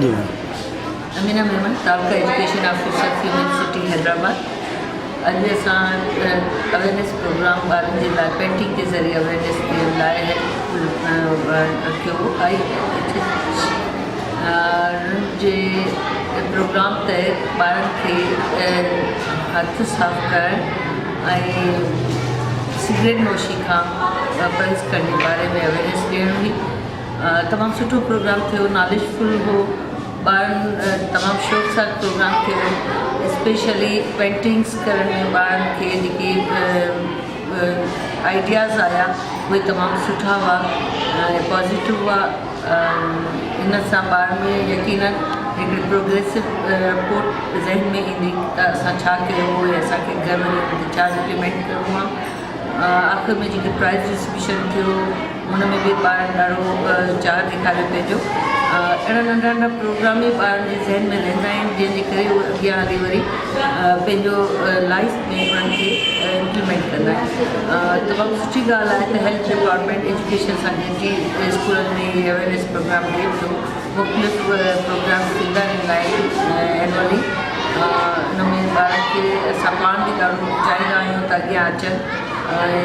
جي. Amina Memon taluka education officer female city Hyderabad اڄ اسان اويرنيس پروگرام ٻارن جي لاء پينٽنگ جي ذريعي اويرنيس ڏيڻ لاء رکيو هو آئي جي پروگرام تحت ٻارن کي هٿ صاف ڪرڻ ۽ سگريٽ نوشي کان پرهيز ڪرڻ جي باري ۾ اويرنيس ڏيڻ هئي. تمام سٺو پروگرام ٿيو ناليج فل هو ٻارن تمام شوق سان پروگرام ٿيو اسپيشلي پينٽنگس ڪرڻ ۾ ٻارن کي جيڪي آئيڊياز آيا اهي تمام سٺا هئا ۽ پازيٽو هئا ان سان ٻارن ۾ يقينن هڪڙي پروگريسو رپورٽ ذهن ۾ ايندي ته اسان ڇا ڪيو هو يا اسان کي گهر وڃي ان تي ڇا امپليمينٽ ڪرڻو آهي آخر ۾ جيڪي پرائز ڊسٽريبيوشن ٿيو ان ۾ به ٻارن ڏاڍو چاهه ڏيکاريو پنهنجو اهڙا ننڍا ننڍا پروگرام ئي ٻارن جي ذهن ۾ رهندا آهن جنهن جي ڪري اهي اڳيان هلي وري پنهنجو لائف ۾ انهن کي امپليمينٽ ڪندا آهن تمام سٺي ڳالهه آهي ته هيلٿ ڊپارٽمينٽ ايجوڪيشن سان گڏجي اسڪولن ۾ هي اويرنيس پروگرام ڏئي ٿو مختلف پروگرام ٿيندا رهندا آهن اينولي ان ۾ ٻارن کي اسان پاڻ به ڏاڍو چاهيندا آهيون ته اڳيان اچن ۽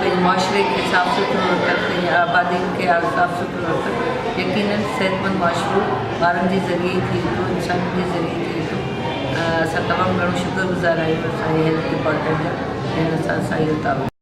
پنهنجي معاشري کي صاف سٿرو رکن پنهنجي آبادين کي صاف سٿرو رکن يقينن صحتمند معاشرو ٻارن جي ذريعي ئي ٿئي ٿو انسانن جي ذريعي ئي ٿئي ٿو اسان تمام گهڻو شڪر گذار آهيون اسان جي هيلٿ ڊپارٽمينٽ جا جنهن سان اسان اهو تعاون.